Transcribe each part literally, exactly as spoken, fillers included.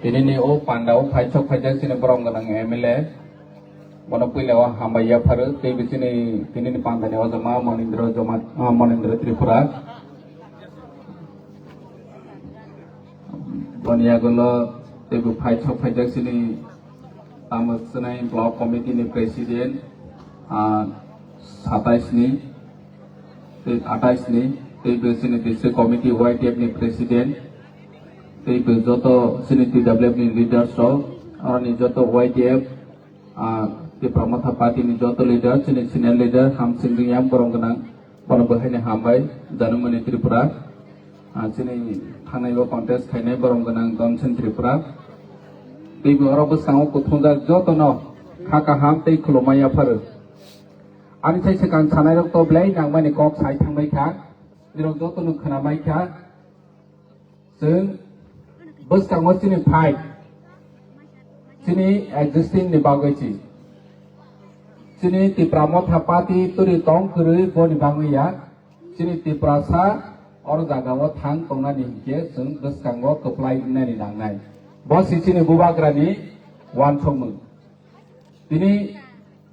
Tinini o panda o phaisok phaijak chini borom gwnang M L A. Bono puila o hambai yapharo, tei bo chini tinini panda ni ojama Monindra Joma, ah, Monindra Tripura. Boni yagulo tei bo phaisok phaijak chini tamo swnai block committee ni president, ah, satais ni tei atais ni, tei bo chini district committee Y T F ni president, tei bo joto chini T W F ni leaders rok, aroni joto Y T F, ah, Tipra Motha Party ni joto leader, chini senior leader, Hamsing Reang, borom gwnang, bono bo haino hambai, Janamani Tripura, ah, chini thangnai o contest khainai borom gwnang Donsen Tripura. Tei bo oro bwskango kuthumjak jotono kha kaham tei khulumma yapharo. Ani sai swkang sanai rok to belai nangmani kok sai thangbai kha, nirok joto no khwnamai kha. Chwng bwskango chini fight, chini existing ni bagwi si. Chini Tipra Motha Party turi tong kwrwi boni bagwi ya. Chini Tiprasa oro jaga o thang tongnani hinkhe chwng bwskango kwplai wngnani nangnai. Bo si chini bubagrani wansokmung. Tini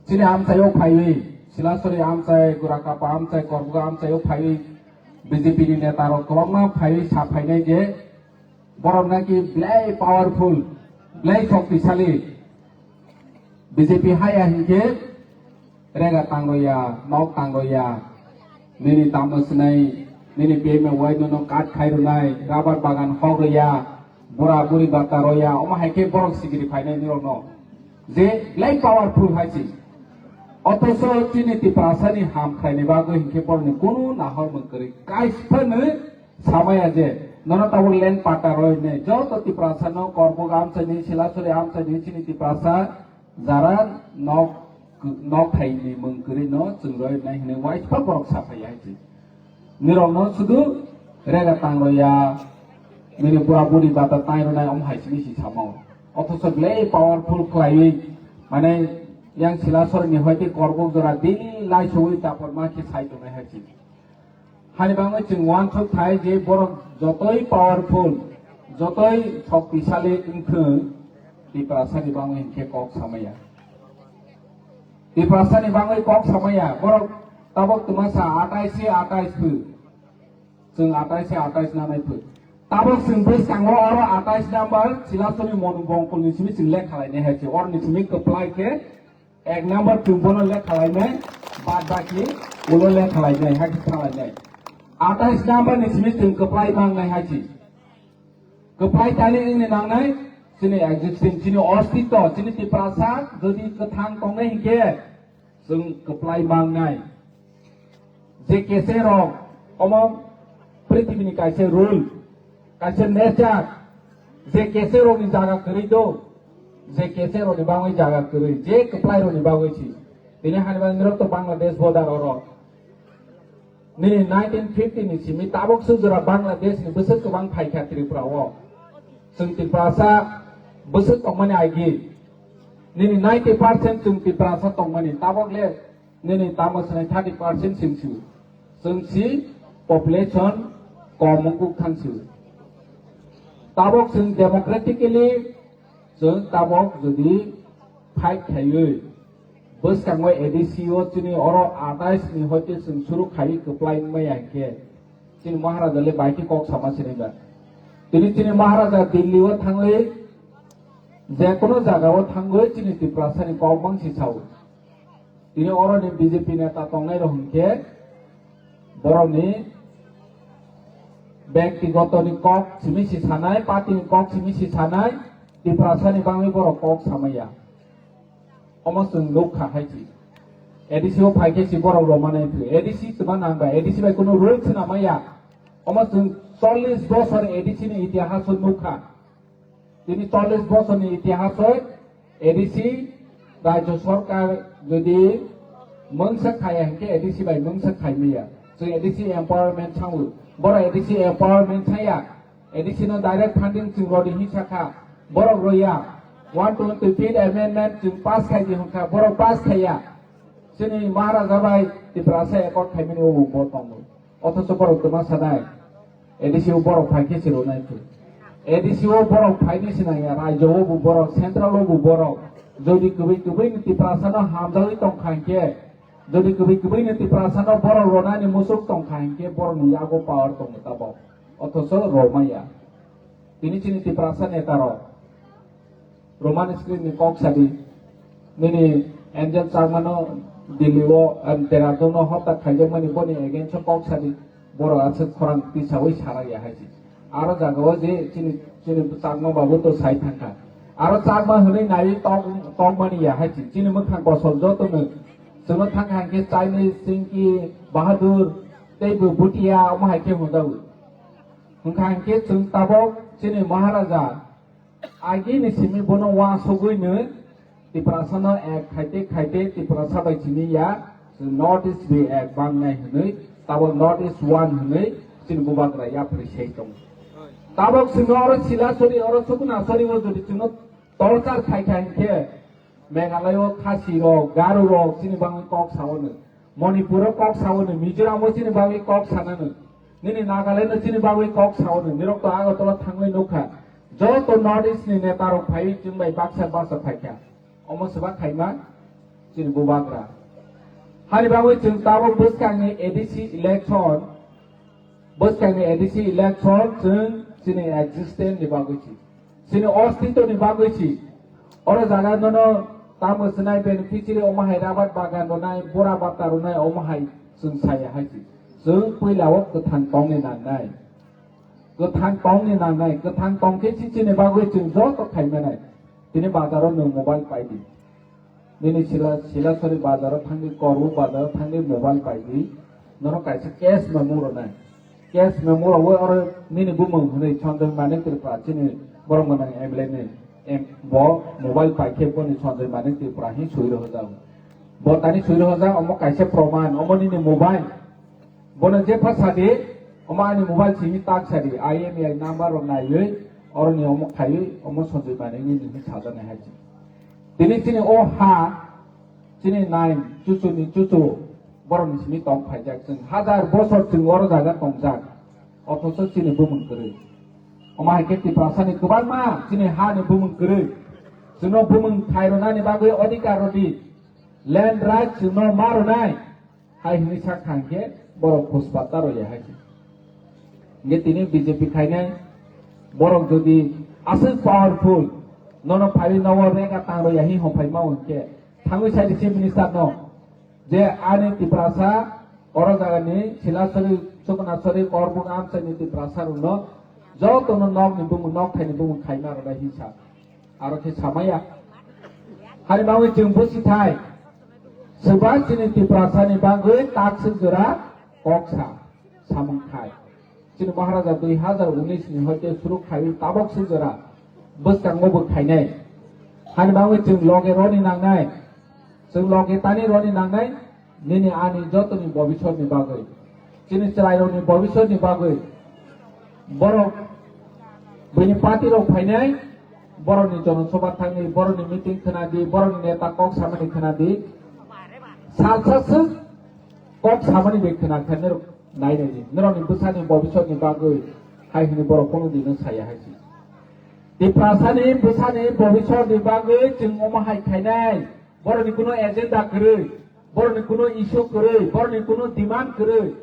chini amchaio phaiwi, Silasori amchai, Gurakapa amchai, Korbuga amchaio phaiwi, B J P ni neta rok kwbangma phaiwi sa phainai je borok naki belai powerful, belai shoktisali. B J P haya hinkhe rega tangroya, nok tangroya, nini tamo swnai, nini P M A Y no kat khai rwnai, rubber bagan hok rwya, bura buri bata roya, omo hai khe borok sigiri phainai nirokno. Je belai powerful hai se. Othocho chini Tiprasani ham khlaini bagwi hinkhe borokni kunu nahor mung kwrwi. Kaisa phano samaya je, nono tabuk land patta roi ne, joto Tiprasa no, Korbuk amchaini, Silasori amchaini, chini Tiprasa jara nok, nok thaini mung kwrwi no chwng roi nai hinwi waisa borok saphai hai se. Nirokno sudu rega tang roya, nini bura buri bata tai ronai om hai sini si samo. Othocho belai powerful khlaiwi, mane yang Silasori ni hoite Korbuk jora daily lai sogwi tapor ma khe sai tongnai hai se. Hani bagwi chwng uansuk thai je borok jotoi powerful, jotoi shoktisali wngthwng, Tiprasani bagwi hinkhe kok samaya. Tiprasani bagwi kok samaya, borok tabuk twmasa atais se atais phu. Chwng atais se atais nanai phu. Tabuk chwng bwskango oro atais number Silasori Monu Bongkolni simi chwng lekha lainai hai se. Oroni simi kwplai khe ek number chwng bono lekha lainai, bad baki ulo lekha lainai, hai khe thang lainai. Atais number ni simi chwng kwplai mangnai hai se. Kwplai tani wngni nangnai, chini existence, chini ostitto, chini Tiprasa jodi kwthang tongnai hinkhe, chwng kwplai mangnai. Je kese rok, omo prithibini kaisa rule, kaisa nature, je kese rokni jaga kwrwi do, je kese rokni bagwi jaga kwrwi, je kwplai rokni bagwi si. Tini hani bagwi nirok to Bangladesh border oro. Nini nineteen fifty ni simi tabuk se jora Bangladesh ni bwswk kwbang phaikha Tripura o. Chwng Tiprasa bwswk tongmani agi. Nini ninety percent chwng Tiprasa tongmani, tabuk le nini tamo swnai thirty percent chwng si. Chwng si population kom wngkuk thang si. Tabuk chwng democratically chwng tabuk jodi fight khaiwi bwskango A D C o chini oro atais ni hoite chwng suru khaiwi kwplai wngmaya hinkhe chini Maharaja le bai khe kok sama sinai ba. Tini chini Maharaja Delhi o thangwi je kono jaga o thangwi chini Tiprasa ni kok bangsi sao. Tini oro ni B J P neta tongnai rok hinkhe borok ni byaktigoto ni kok simi si sanai, party ni kok simi si sanai, Tiprasa ni bangwi borok kok samaya. Omo chwng nukha hai si. A D C o phai khe si borok rw manai thwi. A D C twma nang ba, A D C bai kunu rule swnam maya. Omo chwng chollish bosor A D C ni itihas o nukha. Tini chollish bosor ni itihas o A D C rajyo sorkar jodi mungsa khaya hinkhe A D C bai mungsa khai maya. Chwng A D C empowerment sango. Borok A D C empowerment saya. A D C no direct funding chwng rodi hin sakha. Borok roya. One twenty fifth amendment chwng pass khai di hwnkha. Borok pass khaya. Chini Maharaja bai Tiprasa accord khaimani o bo tongo. Othocho borok twma sanai, A D C o borok phai khe se rwnai khe. A D C o borok phaini sinai ya, rajyo o bo borok, central o bo borok. Jodi kwbwi kwbwi ni Tiprasa no hamjagwi tong kha hinkhe, jodi kwbwi kwbwi ni Tiprasa no borok ronani musuk tong kha hinkhe borok ni yago power tongo tabok. Othoso romaya. Tini chini Tiprasa neta rok. Roman script ni kok sadi. Nini Angel Chakma no Delhi o, em, Dehradun o hota khaijakmani boni against o kok sadi. Borok aswk khorang tisawi sarak ya hai si. Aro jaga o je chini, chini Chakma babu to sai thangkha. Aro Chakma hwnwi naiwi tok, tokmani ya hai si. Chini mwkhang kosol joto no. Chwngno thangkha hinkhe Chinese, Chinky, Bahadur, tei bo Bhutia omo hai khe hwnjago. Hwnkha hinkhe chwng tabok chini Maharaja Agini simi bono uansugwino Tiprasano ek khaite khaite Tiprasa bai simi ya, North East bai ek bangnai hwnwi, tabok North East one hwnwi chini bubagra yapri sei tongo. Tabok simi oro Silasori, oro Sukunasori o jodi chwngno torchar khai kha hinkhe, Meghalaya o Khasi rok, Garo rok chini bagwi kok saono. Manipur o kok saono, Mizoram o chini bagwi kok sanano. Nini Nagaland o chini bagwi kok saono. Nirok to Agartala thangwi nukha. Joto North East ni neta rok phaiwi chwng bai baksa baksa phaikha. Omo swba khaima chini bubagra. Hani bagwi chwng tabok bwskangni A D C election, bwskangni A D C election chwng chini existence ni bagwi si. Chini ostitoni bagwi si. Oro jaga nono tamo swnai beneficiary omo hai rabar bagan ronai, bora bata ronai omo hai chwng saya hai si. Chwng puila o kwthang tongni nangnai. Kwthang tongni nangnai, kwthang tongkhe si chini bagwi chwng joto khaimanai. Tini bazaro nwng mobile paidi. Nini Sila, Silasori bazaro thangdi, Korbu bazaro thangdi, mobile paidi. Nono kaisa cash memo rwnai. Cash memo rwwi oro nini bumung hwnwi Sanjoy Manik Tripura, chini borok gwnang M L A ni, em, bo mobile paikhe boni Sanjoy Manik Tripura hin swi rwjago. Bo tani swi rwjak, omo kaisa proman, omo nini mobile. Bono jepha sadi, omo ani mobile simi tak sadi, I M E I number rok naiwi, oroni omo khaiwi, omo Sanjoy Manik ni nini sajaknai hai si. Tini chini o ha, chini nine, chuchu ni chuchu, borok ni simi tong phaijak chwng. Hajar bosor chwng oro jaga tongjak. Othoso chini bumung kwrwi. Omo hai khe Tiprasa ni kwbangma chini ha ni bumung kwrwi. Chwngno bumung khai rwnani bagwi odhikar rwdi. Land right chwngno ma rwnai. Hai hwnwi sak thang khe borok khuspa ta rwya hai se. Hingke tini B J P khainai borok jodi aswk powerful, nono phaiwi nogo rega tang rwya hi hwnphai ma hwn khe thangwi sai di chief minister no je ani Tiprasa oro jaga ni Silasori, Sukunasori, Korbuk amchai ni Tiprasa rok no joto no nok ni bumung nok thai ni bumung khaima rwlai hi sa. Aro khe samaya. Hani bagwi chwng busi thai. Swba chini Tiprasa ni bagwi takswk jora kok sa samung thai. Chini Maharaja dui hazar unis ni hoite suru khaiwi tabok swk jora bwskango bo khainai. Hani bagwi chwng loge roni nangnai. Chwng loge tani roni nangnai. Nini ani jotoni bobisor ni bagwi, chini chwrairokni bobisor ni bagwi, borok bini party rok phainai, borokni jonosabha thangwi, borokni meeting khwnadi, borokni neta kok samani khwnadi, salsa swk kok samani bai khwna khe norok nai naidi, norokni bwsani bobisor ni bagwi hai hwnwi borok kono dino saya hai si. Tiprasani bwsani bobisor ni bagwi chwng omo hai khainai. Borokni kuno agenda kwrwi, borokni kuno issue kwrwi, borokni kuno demand kwrwi.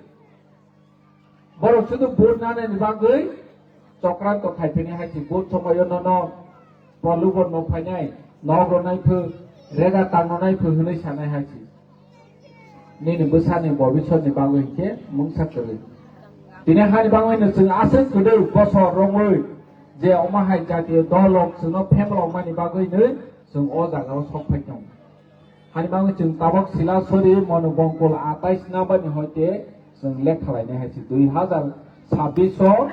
Borok sudu vote nanani bagwi chokranto khaiphinai hai si, vote somoyo nono prolubon no phainai, nok ronai phu, rega tang ronai phu hwnwi sanai hai si. Nini bwsani bobisor ni bagwi hinkhe mungsa kwrwi. Tini hani bagwi no chwng aswk kwdwk bosor romwi je omo hai jatiyo dol rok chwngno phemlokmani bagwi no chwng o jaga o sok phai tongo. Hani bagwi chwng tabok Silasori Monu Bongkol atais number ni hoite chwng lekha lainai hai si, dui hazar sabbish o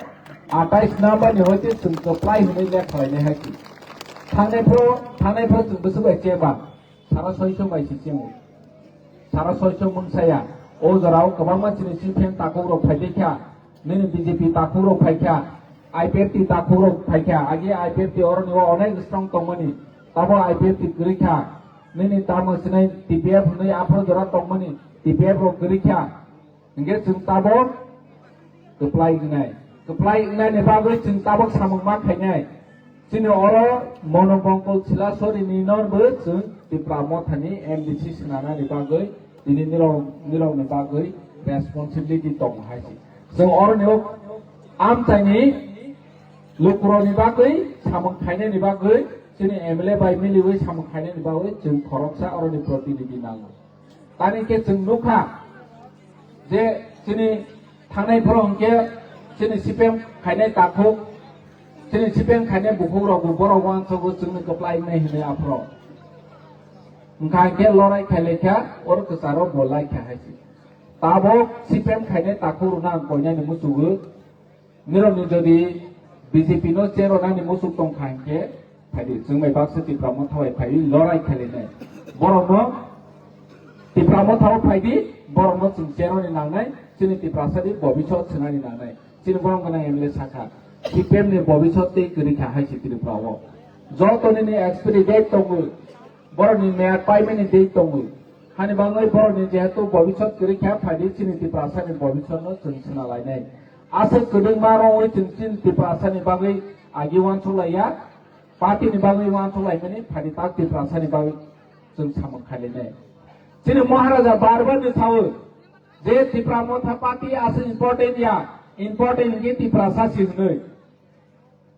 atais number ni hoite chwng kwplai hwnwi lekha lainai hai si. Thangnai phuru, thangnai phuru chwng bwswk bai cheba, sara soiso bai si chengo. Sara soiso mungsaya. O jorao kwbangma chini C P M takhuk rok phai kha. Nini B J P takhuk rok phai kha, I P F T takhuk rok phai kha, agi I P F T oroni o onek strong tongmani, tabo I P F T kwrwi kha, nini tamo sinai T P F hwnwi aphuru jora tongmani, T P F rok kwrwi kha, hingke chwng tabo kwplai wngnai. Kwplai wngnani bagwi chwng tabuk samung ma khainai. Chini oro Monobongkol Silasori ni no bo chwng Tipra Mothani M D C swnanani bagwi tini nirok, nirokni bagwi responsibility tongo hai se. Chwng oroni o amchaini lukurokni bagwi samung khainani bagwi chini M L A bai miliwi samung khainani bagwi chwng khoroksa oroni protinidhi nango. Tani khe chwng nukha je chini thangnai phoro hwnkhe chini C P M khainai takhuk, chini C P M khainai bukhukrokbo borok uansukgo chwngno kwplai wngnai hwnwi aphuru. Hwnkha hwnkhe lorai khailaikha, oro kwcharo bo laikha hai se. Tabuk C P M khainai takhukrokno ang koinani muchungo. Nirokni jodi B J P no chair rwnani muchuk tongkha hinkhe, phaidi, chwng bai baksa Tipra Motha bai phaiwi lorai khailainai. Borokno Tipra Motha o phaidi, borokno chwng chair rwni nangnai, chini Tiprasani bobisot swnani nangnai. Chini borok gwnang M L A sakha, C P M ni bobisot tei kwrwi kha hai se Tripura o. Joto nini expiry date tongo, borokni meyad paimani date tongo. Hani bagwi borokni jehetu bobisot kwrwi kha, phaidi chini Tiprasani bobisotno chwng swnalainai. Aswk kwdwkma rwui chwng chini Tiprasani bagwi agi uansuk laiya, party ni bagwi uansuk laimani, phaidi tak Tiprasani bagwi chwng samung khainai. Chini Maharaja bar bar ni sawi je Tipra Motha party aswk important ya, important hinkhe Tiprasa si hwnwi.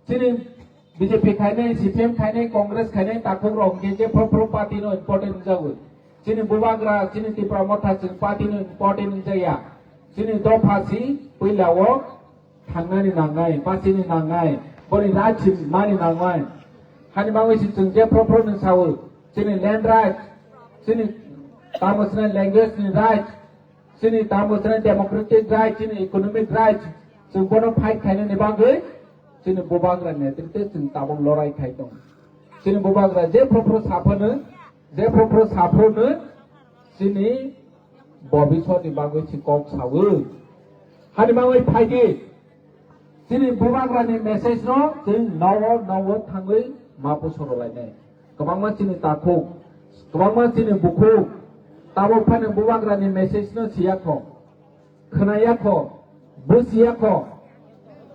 Chini B J P khainai, C P M khainai, Congress khainai, takhuk rok hinkhe je phoro phoro party no important wngjago. Chini bubagra, chini Tipra Motha chini party no important wngjaya. Chini dopha si puila o thangnani nangnai, bachini nangnai, boni right si mani nangnai. Hani bagwi si chwng je phoro phoro no sawi, chini land right, chini tamo chini language ni right, chini tamo chini democratic right, chini economic right, chwng bono fight khainani bagwi chini bubagra netritwe chwng tabuk lorai khai tongo. Chini bubagra je phoro phoro saphano, je phoro phoro saphano chini bobisotni bagwi si kok sawi. Hani bagwi phaidi, chini bubagrani message no chwng nowo nowo thangwi ma pusorolainai. Kwbangma chini takhuk, kwbangma chini bukhuk, tabuk phano bubagrani message no siya kho, khwnaya kho, busiya kho.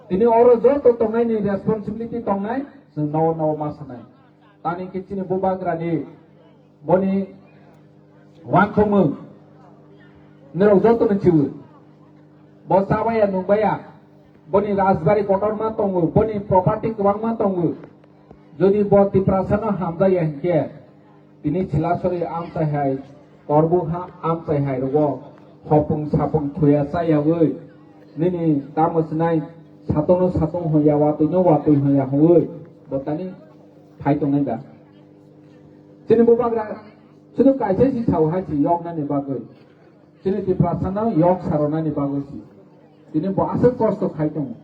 Tini oro joto tongnaini responsibility tongnai, chwng nowo nowo ma sanai. Tani khe chini bubagrani boni uansukmung nirok jotono chiwi. Bo chabaya nungbaya, boni rajbari kotorma tongo, boni property kwbangma tongo. Jodi bo Tiprasano hamjaya hinkhe, tini Silasori amchai hai, Korbu ha amchai hai rogo hopung sapung thuya chayawi, nini tamo sinai satungno satung hoya, watwino watwi hoya hwnwi bo tani phai tongnai da. Chini bubagra sudu kaisa si sao hai si yoknani bagwi. Chini Tiprasano yok saronani bagwi si. Tini bo aswk kosto khai tongo.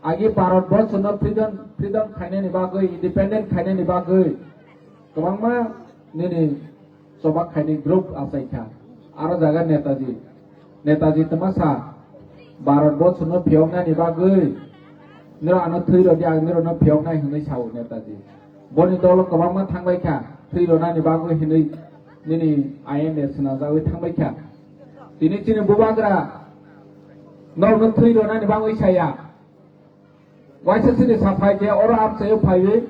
Agi Bharat Borsono freedom, freedom khainani bagwi, independent khainani bagwi kwbangma nini choba khainai group achaikha. Aro jaga Netaji. Netaji twma sa, Bharat Borsono phiyoknani bagwi niro ano thwi rwdi, ang nirokno phiyoknai hwnwi sao Netaji. Boni dolo kwbangma thangbai kha, thwi rwnani bagwi hwnwi nini I N A swnamjagwi thangbai kha. Tini chini bubagra norokno thwi rwnani bagwi saya. Waisa chini saphai je oro amchaio phaiwi,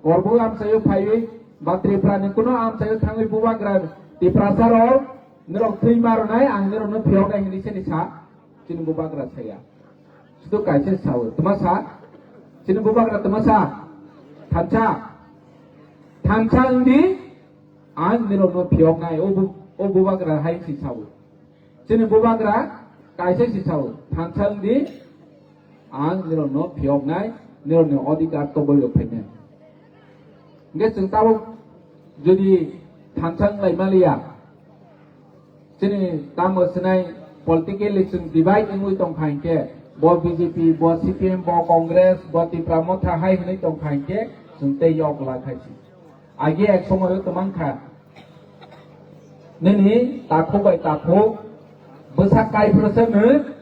Korbu amchaio phaiwi, ba Tripura ni kuno amchaio thangwi bubagra Tiprasa rok nirok thwi ma rwnai, ang nirokno phiyoknai hwnwi chini sa, chini bubagra saya. Sudu kaisa sao, twma sa, chini bubagra twma sa, thansa, thansa wngdi, ang nirokno phiyoknai, o bu-, o bubagra hai si sao. Chini bubagra kaisa si sao, thansa wngdi, ang nirokno phiyoknai, nirokni odhikar toboi rok phainai. Hingke chwng tabuk jodi thansa wng lai maliya, chini tamo sinai politically chwng divide wngwi tongkha hinkhe, bo B J P, bo C P M, bo Congress, bo Tipra Motha hai hwnwi tongkha hinkhe, chwng tei yok la khai si. Agi ek somoyo twmang kha. Nini takhuk bai takhuk bwsak kaiphuru se nwng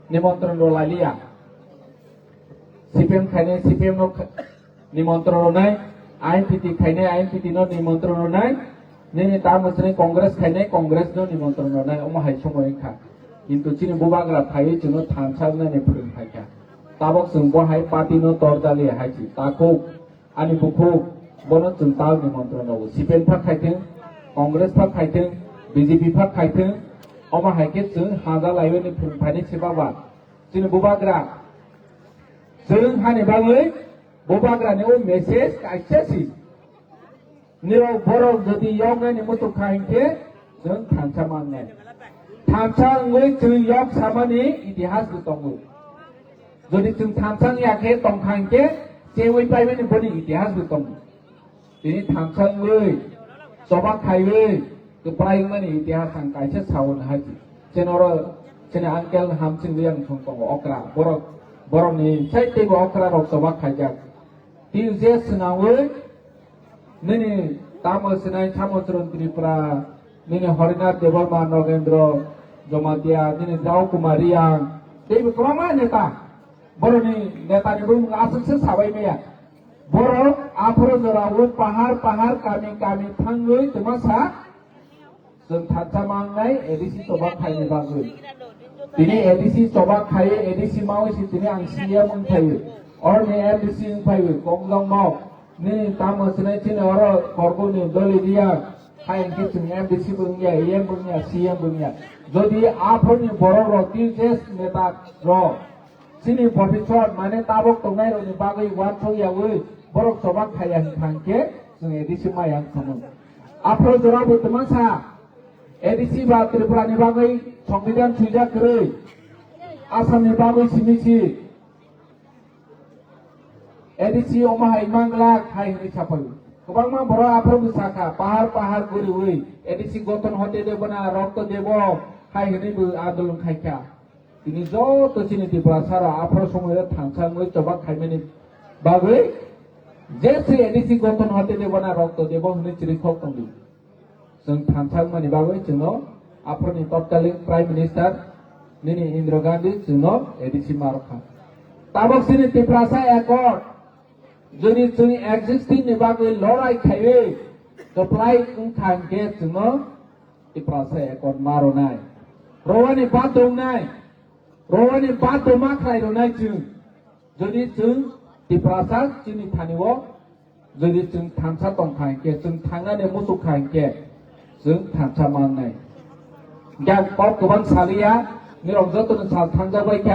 nimontron rw lai liya. C P M khainai C P M no kha-, nimontron rwnai, I N P T khainai I N P T no nimontron rwnai, nini tamo swnai Congress khainai Congress no nimontron rwnai, omo hai somoi wngkha. Kintu chini bubagra phaiwi chwngno thansa wngnani phwrwng phaikha. Tabok chwng bo hai party no torjali hai si takhuk, ani bukhuk, bono chwng tal nimantron rwo. C P M phak khaithwng, Congress phak khaithwng, B J P phak khaithwng, omo hai khe chwng haja laiwi ni phwrwng phaini se baba. Chini bubagra chwng hani bagwi bubagrani o message kaisa si. Nirok borok jodi yoknani muchuk kha hinkhe chwng thansa mangnai. Thansa wngwi chwng yok samani itihas bo tongo. Jodi chwng thansa wngya khe tongkha hinkhe chewi paimani boni itihas bo tongo. Tini thansa wngwi choba khaiwi kwprai wngmani itihas ang kaisa sao nahai. Chini oro chini uncle Hamsing Reang thung tongo okra. Borok, borokni sai teibo okra rok choba khaijak. Tini je swnamwi nini tamo sinai Samochron Tripura, nini Harinath Debbarma, Nogendro Jamatia, nini Drao Kumar Reang, teibo kwbangma neta. Borokni netani bumung aswk se sabai maya. Borok aphuru jorao pahar pahar kami kami thangwi twma sa chwng thansa mangnai A D C choba khaini bagwi. Tini A D C choba khai, A D C mawi si tini ang C M wng phaio. Orni M D C wng phaio, Kongjongmo. Nini tamo sinai chini oro Korgoni Doli Reang. Hai hinkhe chwng M D C bo wngya, A M bo wngya, C M bo wngya. Jodi aphuruni borok rok, T J S neta rok, chini bobiswt mane tabok tongnai rokni bagwi uansuk yaui borok choba khaiya hinkha hinkhe chwng A D C maya wng thangwi. Aphuru jorabo twmasa A D C ba Tripura ni bagwi Songbidan swijak kwrwi, Assam ni bagwi simi si. A D C omo hai manglak hai hwnwi saphai. Kwbangma borok aphuru bwsa kha, pahar pahar guriwi A D C gothon hote debo na rokto debo hai hwnwi bo andolon khai kha. Tini joto chini Tiprasa rok aphuru somoio thansa wngwi choba khaimani bagwi je se A D C gothon hote debo na rokto debo hwnwi chirikhok tongdi. Chwng thansa wngmani bagwi chwngno aphuruni totkaling Prime Minister nini Indira Gandhi chwngno A D C ma rwkha. Tabok chini Tiprasa Accord jodi chwng existing ni bagwi lorai khaiwi kwplai wngkha hinkhe chwngno Tiprasa Accord ma rwnai. Rowani bathongnai, rowani bathoma khlai rwnai chwng. Jodi chwng Tiprasa chini thani o jodi chwng thansa tongkha hinkhe, chwng thangnani muchuk kha hinkhe, chwng thansa mangnai. Yang kok kwbang saliya, nirok jotono sal thangjak bai kha.